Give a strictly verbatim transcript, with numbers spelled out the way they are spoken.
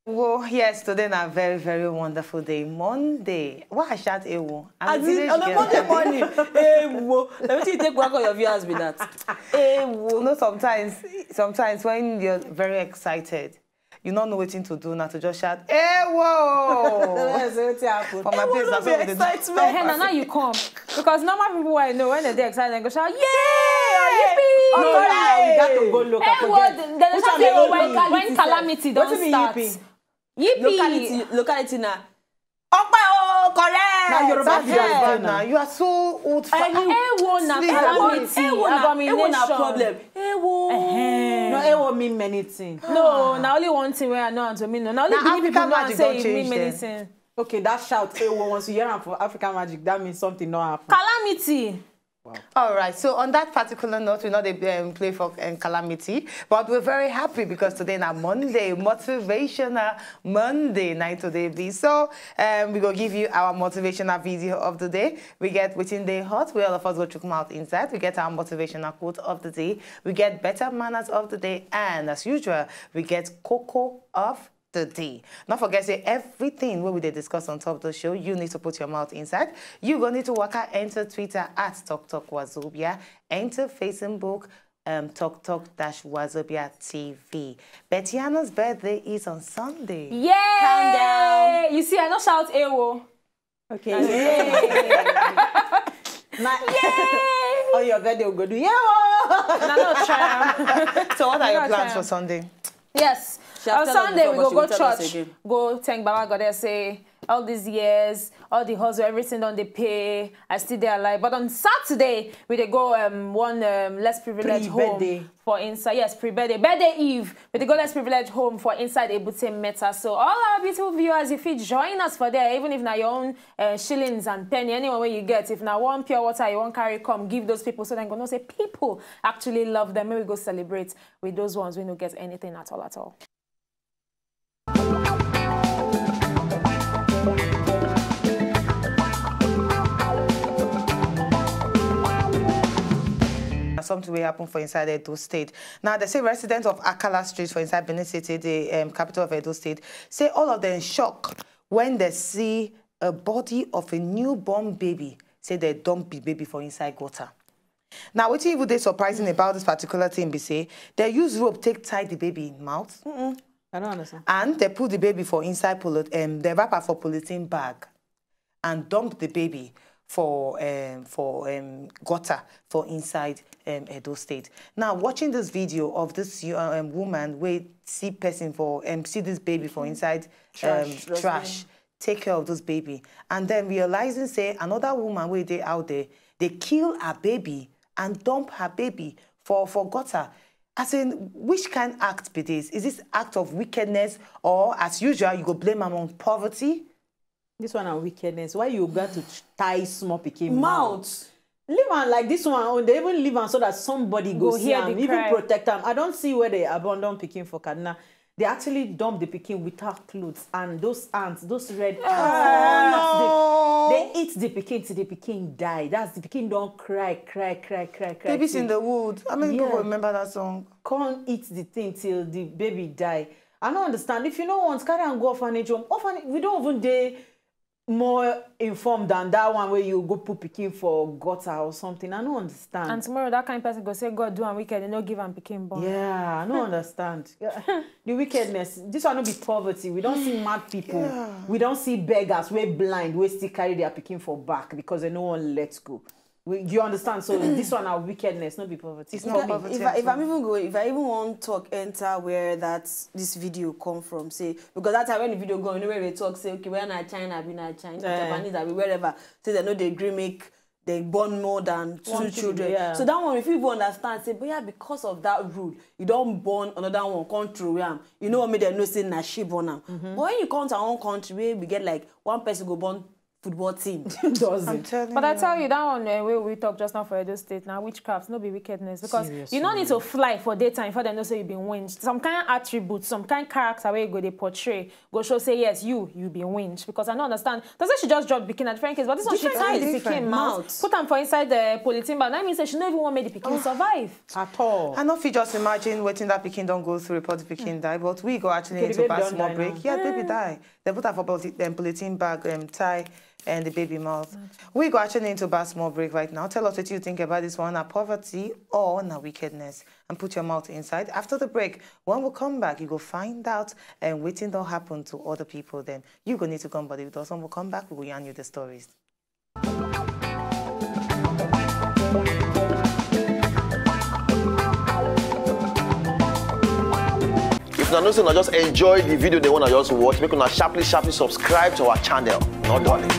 Well, yes, today na very, very wonderful day. Monday. Why I shout Ewo? I'm a As in, village on a girl. Monday morning. Hey, wo. Let me take one of your viewers with that. Hey, wo. No, sometimes, sometimes when you're very excited, you don't know what to do now to just shout, "Ewo!" That's what happened. For my place, that's what we dey do. Excitement. Hey, now, now you come. Because normal people I know, when they're excited, they go shout, "Yay!" Or No, "Yippee!" now we got to go look Hey, and what? forget. They Which shout one they "Ewo" locality when sef? calamity don't Wetin be start. Yippee? Yippee! Locality, locality now. Ọpẹ́ o, correct. Na Yoruba Yes. be that Yeah, one now now. You are so old fashioned. Ewo na Please, calamity, Ewo na, Ewo na abomination. Problem. Ewo. Eh. No, Ewo mean many things. No, na only one thing wey I know and to me no. Na only Na Benin people African know magic say don e mean change many then. things. Okay, that shout Ewo, once you hear am for African magic, that means something not happen. Calamity. All right. So on that particular note, we not dey um, play for um, calamity, but we're very happy because today na Monday, motivational Monday night today be. So um, we go give you our motivational video of the day. We get wetin dey hot. We all of us go chook mouth inside. We get our motivational quote of the day. We get better manners of the day, and as usual, we get cocoa of the day. Not forget say everything wey we dey discuss on top of the show, you need to put your mouth inside. You go need to waka enter Twitter at Talk Talk Wazobia, enter Facebook um, Talk Talk dash Wazobia T V. Betiana's birthday is on Sunday. Yay! Calm down. You see, I no shout Ewo. Okay. Na, on your birthday we go do. Yeah. Na no try am. So what are your Not plans try. For Sunday? Yes. She has On told us Sunday before, we but go she go will tell us church, again. Go thank Baba God and say all these years, all the hustle, everything don dey pay. I still dey alive. But on Saturday we dey go um, one um, less privileged home Pre-birthday. For inside, yes, pre-birthday, birthday eve. We dey go less privileged home for inside Ebute Meta. So all our beautiful viewers, if you join us for there, even if na your own uh, shillings and penny, anyone wey you get, if na one pure water you wan carry come give those people, so dem go know say people actually love them. Make we go celebrate with those ones wey no get anything at all at all. Na something wey happen for inside Edo State. Now, they say residents of Akala Street for inside Benin City, the um, capital of Edo State, say all of them shock when they see a body of a newborn baby, say they dump the baby for inside gutter. Now, wetin even dey surprising about this particular thing be say they use rope take tie the baby mouth I don't understand. and they put the baby for inside poly- um, the wrapper for polythene bag and dump the baby for um, for um, gutter for inside um, Edo State. Now, watching this video of this um, woman wey see person for um, see this baby for inside um, Trash, dustbin. Trash, take care of this baby, and then realizing say another woman wey dey out there dey kill her baby and dump her baby for for gutter. As in, which kind act be this? Is this act of wickedness, or as usual you go blame am on poverty? This one na wickedness. Why you got to tie small pikin Mouth. Leave am like this one. Oh, they even leave am so that somebody go, Go see hear am, the even cry. Protect am. I don't see where they abandon pikin for Kaduna. They actually dump the pikin without clothes, and those ants, those red ants, Oh, they, they eat the pikin till the pikin die. That's the pikin don't cry, cry, cry, cry, cry. Babies till- in the wood. How many people Yeah. Remember that song? Can't eat the thing till the baby die. I don't understand. If you no want, carry and go orphanage home. Orphanage, we don't even dey more informed than that one where you go put pikin for gutter or something. I don't understand. And tomorrow that kind of person go say God do am wicked, they no give am pikin born. Yeah, I don't understand. Yeah. The wickedness. This one no be poverty. We don't see mad people. We don't see beggars. We blind. We still carry their pikin for back because they no one let go. We, you understand? So this one our wickedness, not be poverty. It's If not I, poverty. if, I, at if all. I'm even going, if I even want talk enter where that this video come from, say because that's how when the video go, you know where they talk say okay, where na China, be na China, Eh. Japanese, I be wherever. Say they no dey gree make they born more than two One children. Yeah. So that one, if you even understand, say, but yeah, because of that rule, you don't born another one, come through am. You know what me? They know say na she born am. But when you come to our own country, where we get like one person go born football team. Does I'm it? telling But I you. tell you that one uh, wey we talk just now for Edo State now, witchcraft, no be wickedness, because you no need to fly for daytime before they know say you been winged. Some kind of attributes, some kind of character where you go they portray, go show say yes, you you be winged, because I don't understand. Does say she just dropped pikin at different case, but this one she Different tied case, the pikin different mouth, mouth. Put am for inside the polythene bag. That means say she no even want make the pikin survive. At all. I no fit just imagine wetin that pikin don go through before the pikin die, but we go actually Okay, need the to baby pass don more die break. now. Yeah, the baby die. They put her for poly- um, polythene bag, um, tie, and the baby mouth. We go actually need to pass more break right now. Tell us what you think about this one: na poverty or na wickedness? And put your mouth inside. After the break, when we come back, you go find out and wetin don happen to other people. Then you go need to come body with us. When we come back, we go yarn you the stories. If una know say una just enjoy the video they wanna just watch, make una sharply sharply subscribe to our channel. No darling.